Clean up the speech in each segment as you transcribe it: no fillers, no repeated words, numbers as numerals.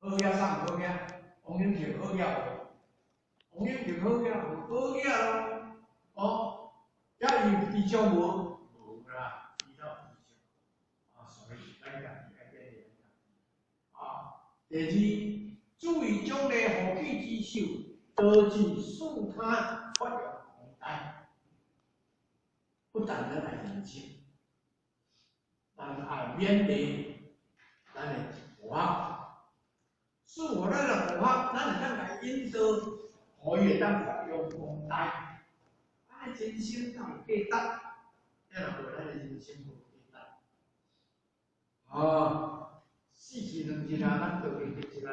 好囝送好囝，王永庆好囝無？王永慶好囝無？好囝咯，哦，遐伊有智商無？無啦，伊哪有智商？啊，所以咱家己愛勉勵咱家己。啊，第二，注意獎勵後起之秀，導致事他發揚光大。不但咱愛認真，咱愛勉勵咱的同學，使予咱的同學，咱會當來引導，予伊會當發揚光大。按呢人生才有價值，咱若無咱的人生無價值。啊，4時2日啊，咱就去得一啦。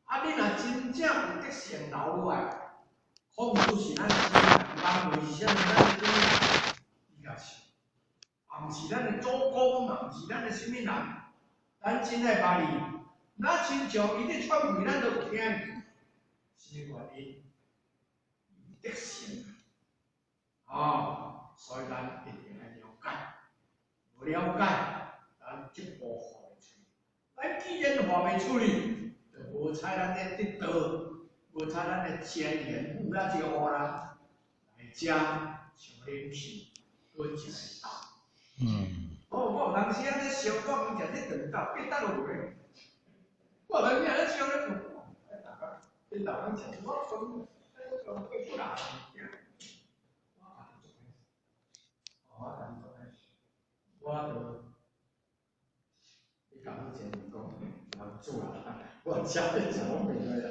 啊，你若真正有德性留落來，孔子是咱的主人，人袂是啥物咱的主人，伊也是，也毋是咱的祖公，嘛毋是咱的啥物人，咱真愛捌伊，若親像伊咧喘氣，咱都有聽。啥物原因？有德性啊，所以咱一定愛了解，無了解，咱這步跨袂出去。咱既然跨袂出去，就無采咱咧得道，無采咱的前緣母啦招呼人來遮受冷氣，閣食會飽。哦，我有當時按呢燒，我講食這頓到，變得落去。我有當時按呢燒咧，恁老公食，我講，我講過不來。我家己做的，哦，我家己做的，我就，你講以前講，人煮啦，我食咧食攏袂落啦。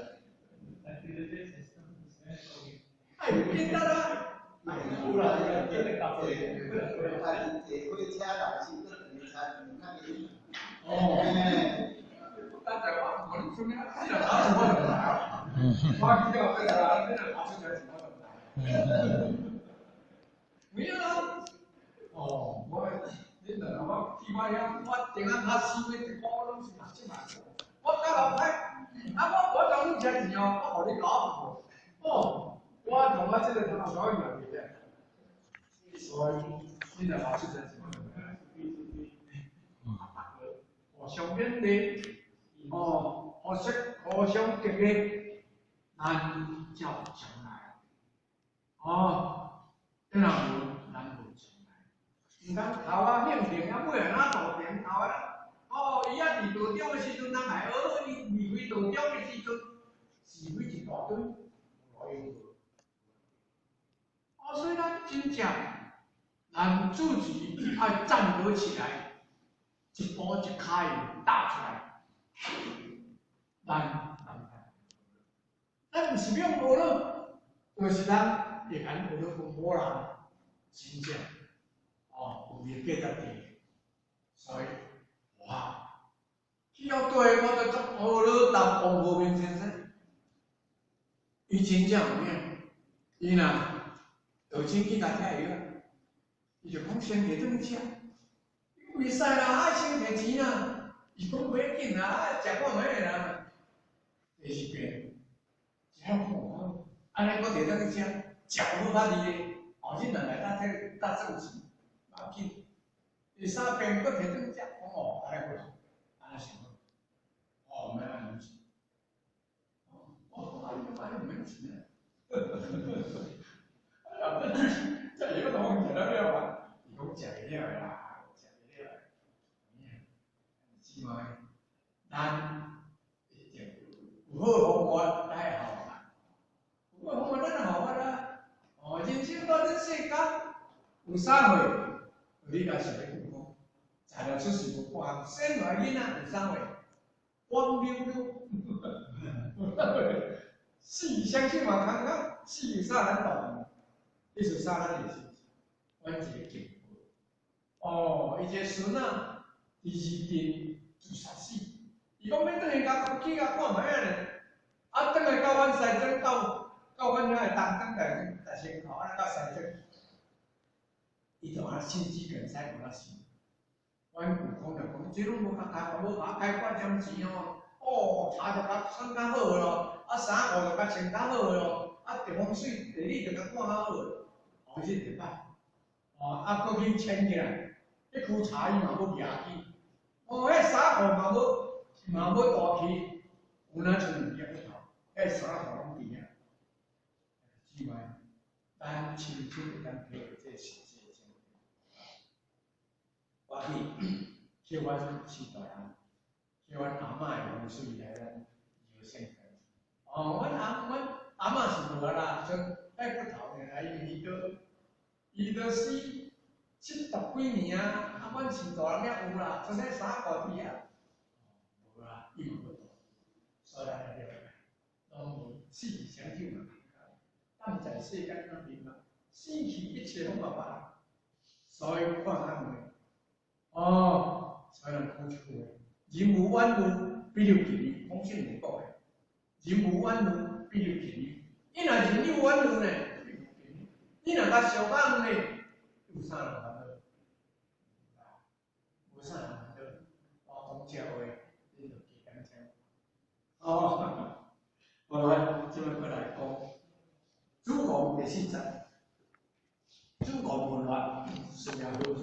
哎，有簡單啊！有啦，坐火車來時，閣轉車較緊。哦。剛才我問你做咩？你若打我就來啊！我記得我來啊，你若打出來我就來。沒有啊。哦，我你若我去我遐，我頂下拍四月一箍攏是600萬。我較後擺，啊我我當你食錢哦，我予你搞無。哦，我同我這個同學小伊嘛袂咧。所以你若跑出來是我就來。互相勉勵，哦，互相互相激勵，咱才有將來。哦，你若無，咱無將來。毋通頭仔興定啊，尾仔哪道定頭仔。哦，伊仔佇道中的時陣，人來學伊離開道中的時陣，是非一大堆，無路用無。哦，所以咱真正，咱自己愛站得起來，一步一跤印踏出來，咱咱毋是欲學咯，就是咱會敢學了講某人真正哦有伊的價值佇，所以哇，去到對我就足學了當王和平先生，伊真正有影，伊若道親去共拆藥，伊就講先提轉去食，袂使啦，愛先提錢啦，伊講袂要緊啦，啊食看覓啦。第二遍，一下看講，按呢閣提轉去食，食有好較厲咧，後日若來搭這搭算錢，無要緊。第三遍閣提轉去食，講哦，按呢好，按呢上好，哦，毋免按呢錢。哦，我講啊，你按呢毋免錢啊。啊，這藥都講食了了啊，伊講食會了的啦，食會了的。姊妹，咱一定有好方法來效法，有好方法咱效法啊。哦，人生到這世間有啥貨？你若是咧講，材料出世無半項，生來囡仔有啥貨？光溜溜，有啥貨？死相信嘛空空，死有啥咱大？你是啥咱會是？阮一个敬婆。哦，伊一個孫仔佇市鎮自殺死，伊講欲轉去共去共看覓仔呢？啊，轉來到阮西莊到到阮遐的東莊大大仙口，啊，到西莊，伊就按心肌梗塞予咱死。阮舅公就講，這攏無共開，無共開掛點錢哦。哦，茶就共沖較好咯，啊衫褲就共穿較好咯，啊地風水地理就共看較好。哦，這一擺，哦，啊，閣去牽起來，彼區茶伊嘛閣舉去，哦，彼衫褲嘛無，嘛欲大气，有哪像两支骨头，彼衫裤攏伫遐。姊妹，咱亲身會當體會這實際的情形。我去叫阮序大人，叫阮阿嬤的風水來咱搖聖堂。哦，阮阿嬤是無啦，像彼骨頭爾，因為伊都死70幾年啊，啊，阮序大人猶有啦，剩彼衫褲佇遐。無啦，伊嘛無倒，所以咱來了解，攏無死去成就嘛，當在世間那邊嘛，死去一切攏無法，所以看較遠。哦，所以人講一句話：人無遠慮，必有近憂。孔聖人講的，人無遠慮，必有近憂。你若人有遠慮呢，必有近憂。你若較小可遠呢，有啥人煩惱？無啥人煩惱。我講這話，恁就加減聽。哦，好來，這擺過來講，子貢第四節，子貢問法，需要何處？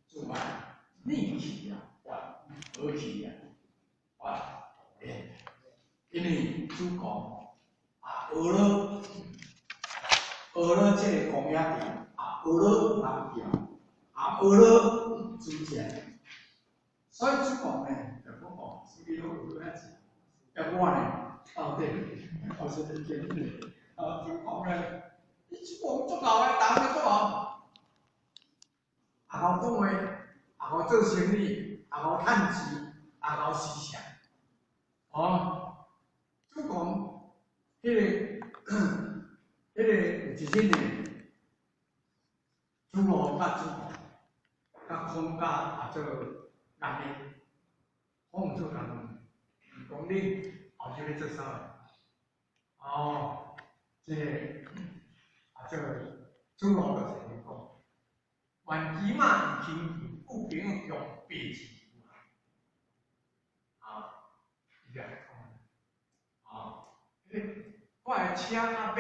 子問。逆氣啊，和氣啊，哇，因為子貢啊，學了這個公仔店，啊，學了人調，啊，學了主見，所以子貢呢，就講哦，所以攏學遐濟，啊，我呢，到底有啥物經驗？啊，子貢呢，伊子貢足𠢕的，逐項都足𠢕，也𠢕講話。也𠢕做生意，也𠢕趁錢，也𠢕思想。哦，子貢，彼個有一日呢，子路佮子貢，佮孔甲啊做顏面，孔做顏面，講你後日欲做啥？哦，這個啊做子路就是講，願騎馬以輕騎，有朋友用白字啊，伊就來講，啊，我的車佮馬，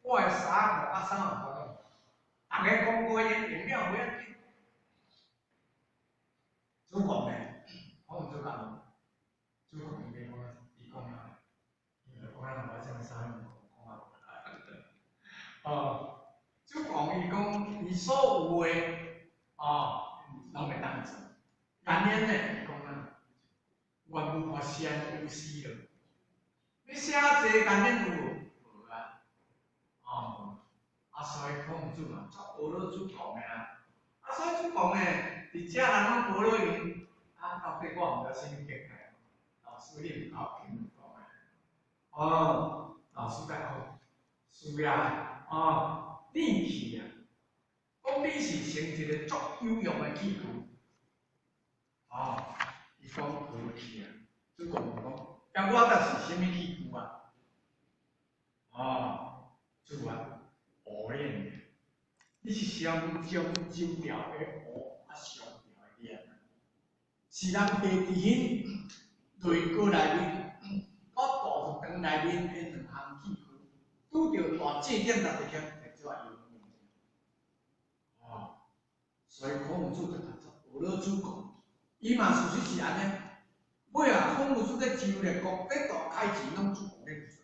我的衫褲佮衫褲，逐个講過用用了無要緊。子貢呢，我毋做講，子貢伊欲講，伊講啊，伊就講啊，我啥物衫講啊，哦，子貢伊講，伊所有的，哦，攏會當做。原因呢，伊講啊，願無法先有思咯。你寫這原因有無？無啊。哦，啊，所以孔子嘛，足學了子貢的啊。啊，所以子貢呢，佇遮人攏學了伊，啊，到底我毋知啥物見解。老師你毋夠聽講的。哦，老師在講，是啊，哦，練氣啊，講你是成一個足有用的器具。哦，伊講和氣啊，子貢講，咁我著是啥物器具啊？哦，子啊，烏鏈，你是上上周調的烏，啊上調的鏈，是人地佇彼內閣內面，佮大佛堂內面的兩項器具，拄著大祭點逐日遐做用。哦，所以孔子就甲學了子貢。伊嘛事實是按呢，尾仔孔夫子咧周列國咧大開錢，攏子貢咧做，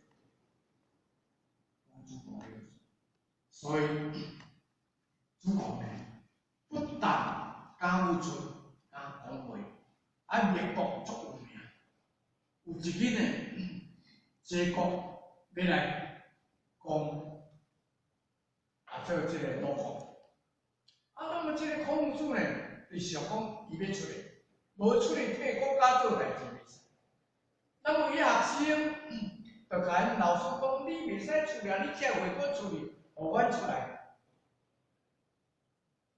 攏子貢咧做。所以子貢呢，不但敢有出，敢講話，啊滅國足有名。有一日呢，齊國欲來攻，啊做這個魯國，啊那麼這個孔夫子呢，就想講伊欲出來。無出去替國家做代誌袂使。那麼伊學生就共𪜶老師講：你袂使出來，你這話閣出去，予阮出來。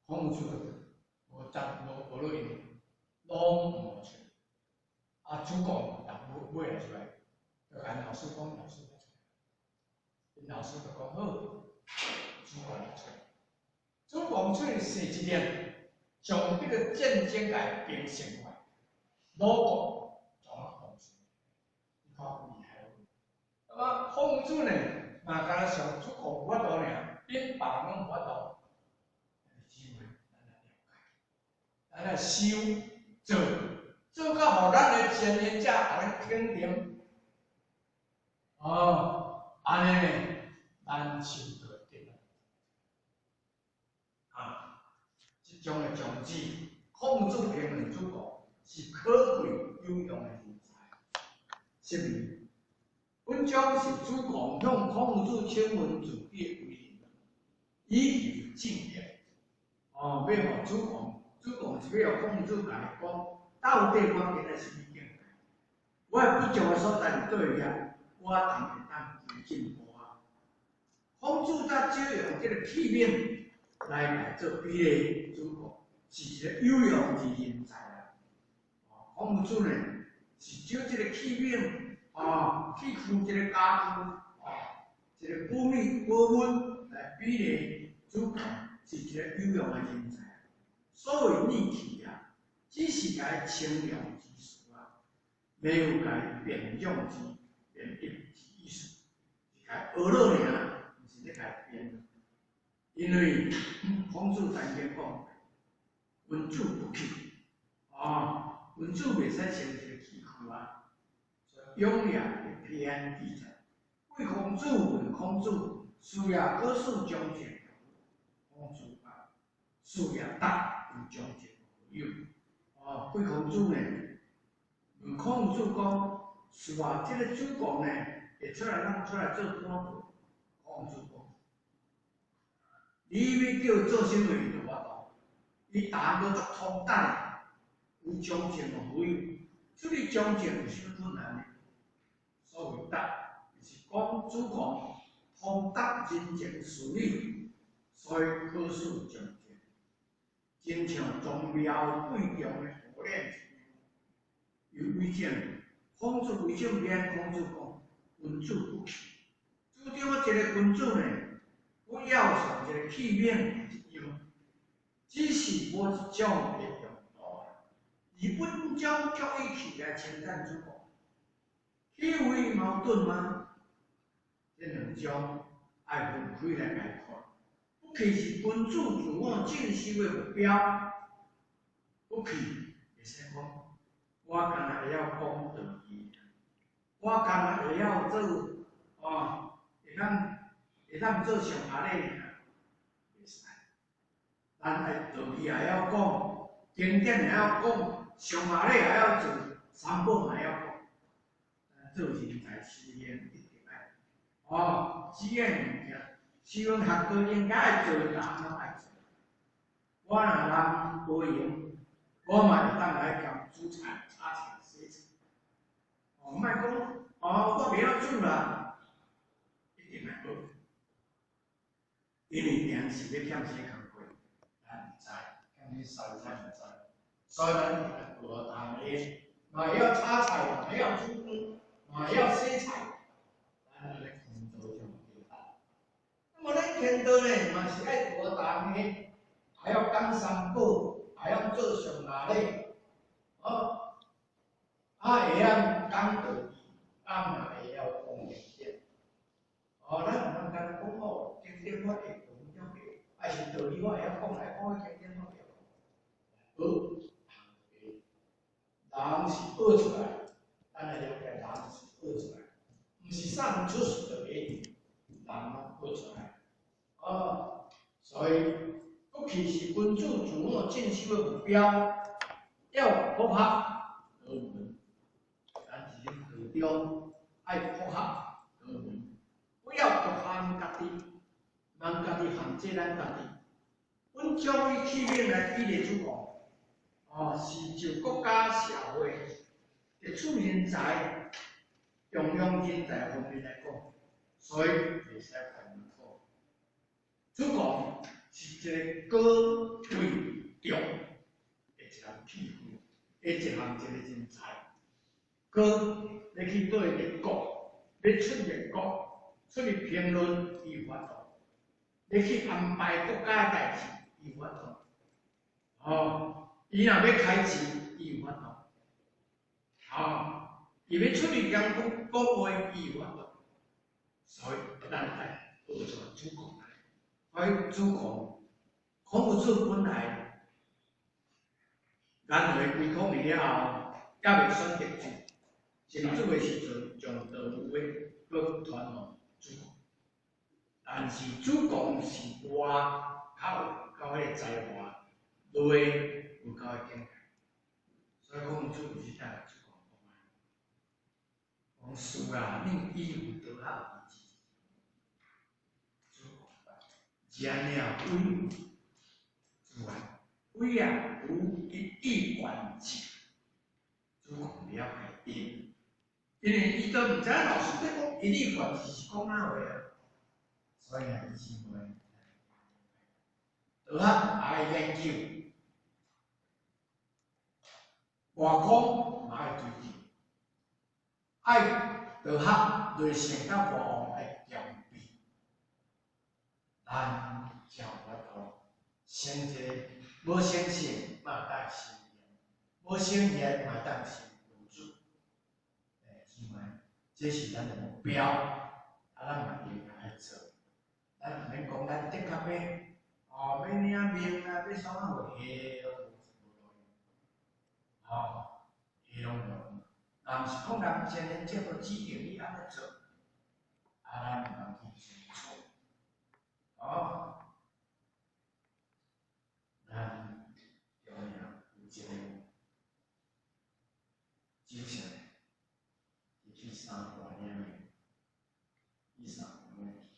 孔夫子就無答無無落應，攏無出。啊，子貢也無尾來出來，就共老師講：老師我出來。𪜶老師就講好，子貢出來。子貢出去射一箭，將這個戰爭共平息落來。魯國怎啊控制？你看有厲害無？那麼孔子呢，嘛敢若像子貢有法度爾，恁別人攏無法度。姊妹，咱來了解，咱來修做做做到予咱的前言者予咱肯定。哦，按呢呢，咱修就會得。啊，這種的宗旨，孔子評論子貢是可貴有用的人才。12，本章是子貢向孔子請問自己的為人，以求正言。哦，欲予子貢，子貢是欲予孔子共伊講，到底我今仔啥物境界？我的不足的所在佇佗位遐，我當會當求進步啊。孔子才借用這個器皿來共做比例，子貢是一個有用之人才啦。孔子呢是借這個器皿，啊，去敷一個家具，啊，一個寶物寶物來比例子貢是一個有用的人才。所謂溺器啊，只是共伊稱量之詞啊，沒有共伊變種之變異之意思，是共伊學落爾，毋是咧共伊變。因為孔子曾經講，君子不器，啊，君子袂使成一個器具啊。雍也的篇記載，貴孔子問孔子，事業可使長進，孔子答：事業達有長進何有？哦，貴孔子呢？問孔子講，是啊，這個子貢呢，會出來咱出來做官。孔子講，你欲叫做啥物伊就法度，伊答案都足通達，有長進何有？出去長進有啥物困難呢？所謂達，就是講子貢通達人情事理，所以可使長進，真像宗廟貴重的火煉一樣。有為證，孔子為證篇，孔子講君子不器。主張一個君子呢，不要像一個器皿一樣，只是無一種的用途。而本章卻以器來稱讚子貢，豈非矛盾嗎？這兩章愛分開來來看。不器是君子自我進修的目標，不器會使講，我干焦會曉講道義，我干焦會曉做哦，會當做上下禮爾，袂使。咱愛道義也曉講，經典也曉講，上下禮也曉做，三寶嘛會曉講。做人才修行一定愛，哦，這個物件，修行學道應該愛做的，人攏愛做。我若人無閒，我嘛會當來共煮菜、炒菜、洗菜。哦，莫講，哦，我袂曉煮啦，一定愛學。因為定是欲欠啥工課，咱毋知，欠啥事咱毋知，所以咱一定愛學逐个，嘛會曉炒菜，嘛會曉煮飯，嘛會曉洗菜，咱按呢虔道就對啦。那麼咱虔道呢，嘛是愛學逐个，還要講三寶，還要做上下禮，哦，啊會曉講道義，啊嘛會曉講經典。哦，咱毋通干焦講哦，經典我會講，會，還是道理我會曉講來講去，經典我袂曉講。學，人是學出來，咱來了解人是學出來，毋是啥人出世就會，人攏學出來。哦，所以不器是君子自我進修的目標，要博學多聞。咱佇咧道中愛博學多聞，不要局限家己，毋家己限制咱家己。阮將以器皿來比例子貢，哦，是就國家社會傑出人才、重用人才方面來講，所以袂使犯錯。子貢是一個高貴重的一項器具，的一項一個人才。高，欲去佗一個國，欲出入國，出去評論，伊有法度；欲去安排國家代誌，伊有法度。哦，伊若欲開錢，伊有法度。哦，伊欲出去講講講話，伊有法度。所以，咱愛學出子貢來。所以子貢，孔夫子本來顏回歸孔廟了後，猶未選擇主。信主的時陣，將道有的閣傳予主公。但是主公是活較有夠彼個才華，內有夠的境界。所以講主有時才主公講，講事啊，恁以有道學之。主公，然了唯有主啊，唯啊有一以貫之。主公了解伊，因為伊都毋知影老師咧講一以貫之是講哪話啊，所以啊，伊姊妹，道學愛研究，外空嘛愛追求，愛道學內聖佮外王愛兼備，咱才有法度成一个無成聖嘛當成賢，無成賢嘛當成君子。姊妹，這是咱的目標，啊，咱嘛應該愛做。咱毋免講，咱的確欲哦，欲領命啊，欲創啥貨，彼攏無路用，吼，彼攏無路用。若毋是講人前人這都指定你按呢做，啊，咱毋通去做錯，哦。咱中央有一個酒聖，伊去三盤領命，去三盤領命。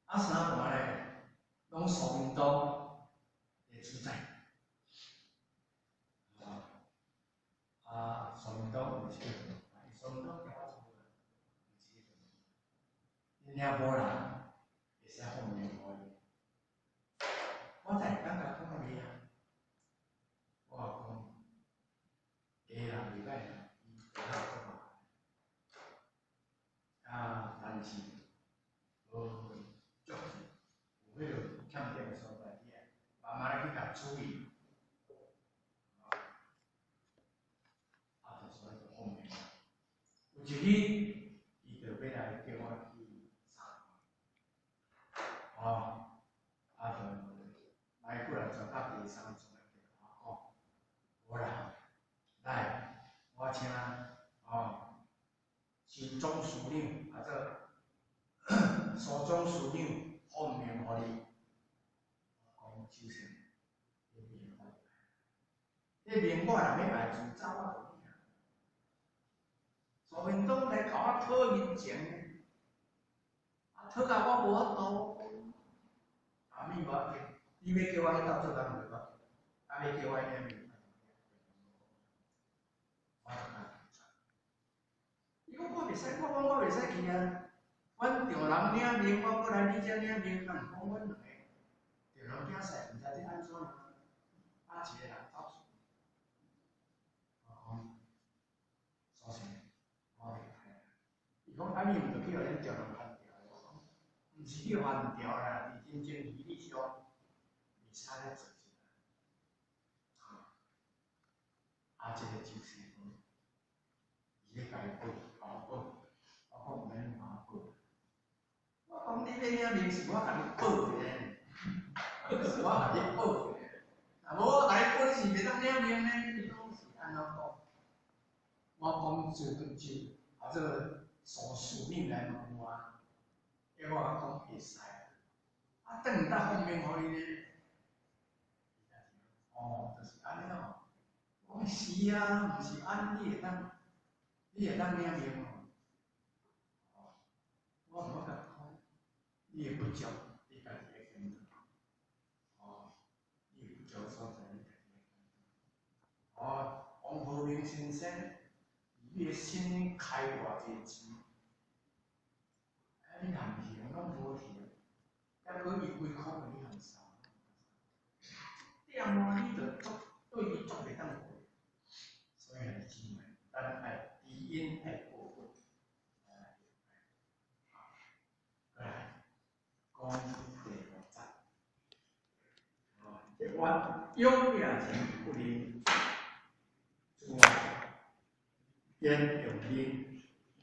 啊，三盤咧，攏蘇明東的主宰。啊，蘇明東有一個，蘇明東聽我做無？有一個，恁遐某人會使放命予伊。我就會感覺講袂啊，我講會啦，袂歹啦，伊較好做啊，但是無足有彼个欠點的所在，你愛慢慢來去共注意。啊，就所以就放命。有一日，伊就欲來叫我去三盤，哦，啊就來過來就甲第三出來就共我講，無啦，來，我請哦，周總司長，啊做蘇總司長放命予你。我講周生，彼命我，彼命我若欲愛自走，我就領。蘇明東來共我討人情，啊討甲我無法度，啊物無要緊，你欲叫我去鬥做工袂要緊，啊欲叫我領命，我就共拒絕。伊講我袂使，我講我袂使去啊！阮丈人領命，我閣來你遮領命，人講阮兩个丈人囝婿，毋知這按怎，啊一个人走出。我講，蘇生，我袂使。伊講啊，你毋著去予恁丈人牽著？我講，毋是去牽著啦，佇真情義理上，袂使按呢做。啊，這个就是講，伊咧共伊報，共我報，我講毋免共我報。我講你欲領命是我共你報的，是我共你報的。若無我共你報，你是袂當領命呢？伊講是按怎講？我講就就啊，這個蘇司長來問我，伊我講會使。啊，轉當放命予伊咧，哦，就是按呢咯。我講是啊，毋是按你會當，你會當領命無？哦，我毋好共講，你的不足，你家己會檢討。哦，你的不足所在，你家己會檢討。哦，王和明先生，你的心開偌濟錢？啊，你含錢攏無去，抑閣伊規箍予你含收。點啊，你就足對伊足袂當過。所以兄弟姊妹，咱愛知恩愛報本。來，講第五節。哦，這我勇也真不靈，主啊，言用仁，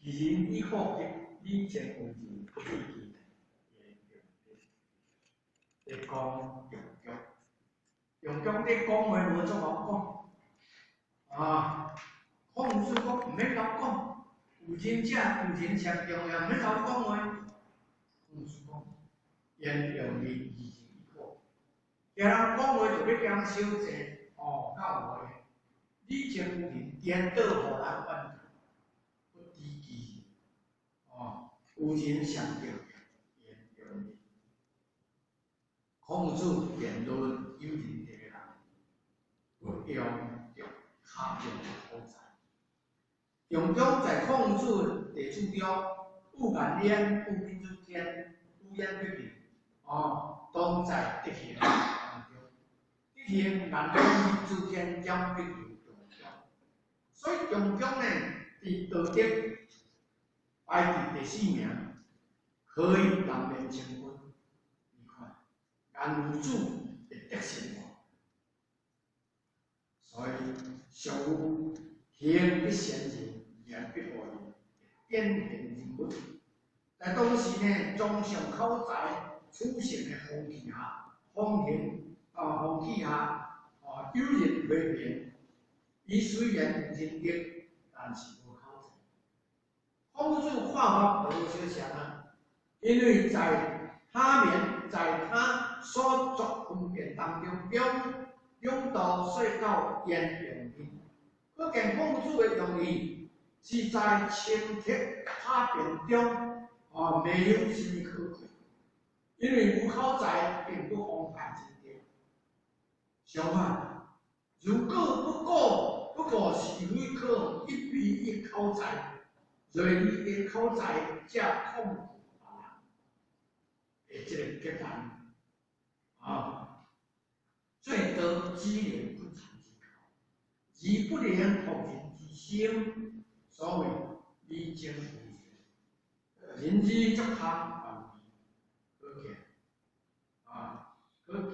義人以福德，以前有仁，以义言用仁。咧講中國，中國咧講話無足好講。啊，孔子講毋免𠢕講，有仁者有仁上重要，毋免𠢕講話。孔子講，言用力而仁一個，聽人講話就欲減少濟，哦，較有話。理情有仁，顛倒予人怨恨，不知其仁。哦，有仁上重要，言用力。孔子辯論有仁德的人，不用著較用口才。重中在孔子弟子中，有顏淵、有閔子騫、有言必辯，哦，當在德行當中。德行顏淵、閔子騫遠必如重中。所以重中呢，佇道德排佇第四名，可以南面千軍。你看，顏夫子的德性，所以上有行必先仁，言必後仁，典型人物。在當時呢，崇尚口才取勝的風氣下，風行啊風氣下，啊有人批評，伊雖然有仁德，但是無口才。孔子看法無相像啊，因為在他面，在他所作分辨當中，兩度說到言用力，可見孔子的用意是在清澈巧辯中，啊，沒有啥物可貴，因為無口才並不妨礙仁德。相反，如果不顧是非可一比一口才，銳利的口才才控制別人的這個結論，啊，最多只能不臣之口，而不能服人之心。所謂理情有仁，仁之足堪萬可見，啊，可見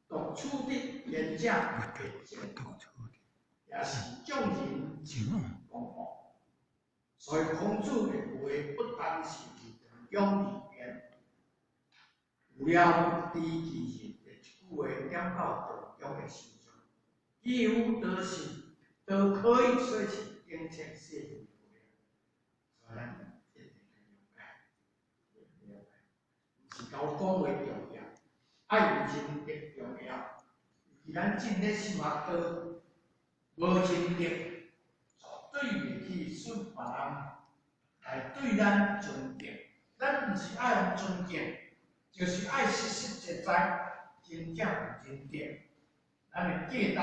獨處的賢者的正，也是眾人之公報。所以孔子的話不單是為重中而辯，有了不知其仁的一句話點到重中的心上，幾乎都可以說是警策世人的話。所以咱一定要了解，了解，毋是𠢕講話重要，愛有仁德重要。尤其咱進咧修學道，無仁德，絕對袂去使別人來對咱尊敬。咱毋是愛予尊敬，就是愛實實在在真正有仁德，咱的價值才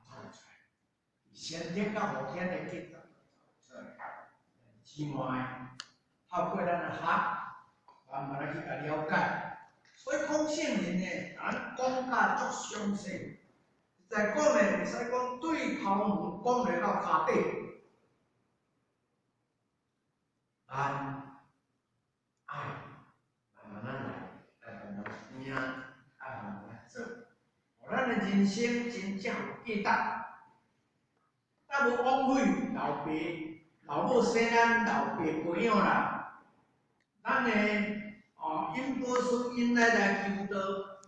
會出來。先天佮後天的價值才會出來。姊妹，透過咱的學，慢慢來去共了解。所以講聖人呢，咱講甲足詳細，實在講呢，會使講對頭毛講落到跤底。咱愛慢慢仔來，來慢慢聽，愛慢慢做，予咱的人生真正有價值。才無枉費老爸、老母生咱，老爸培養咱。咱的哦，引寶師引咱來求道，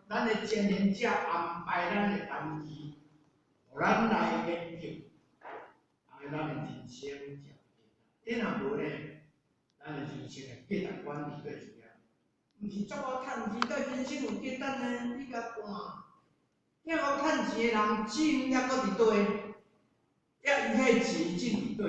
咱的前賢者安排咱的當機，予咱來研究，按呢咱的人生才有價值。你若無呢，咱的人生的價值觀佇佗一啊？毋是足夠趁錢，才人生有價值呢？你共看，遐夠趁錢的人錢猶閣佇佗？抑伊彼錢進佇佗？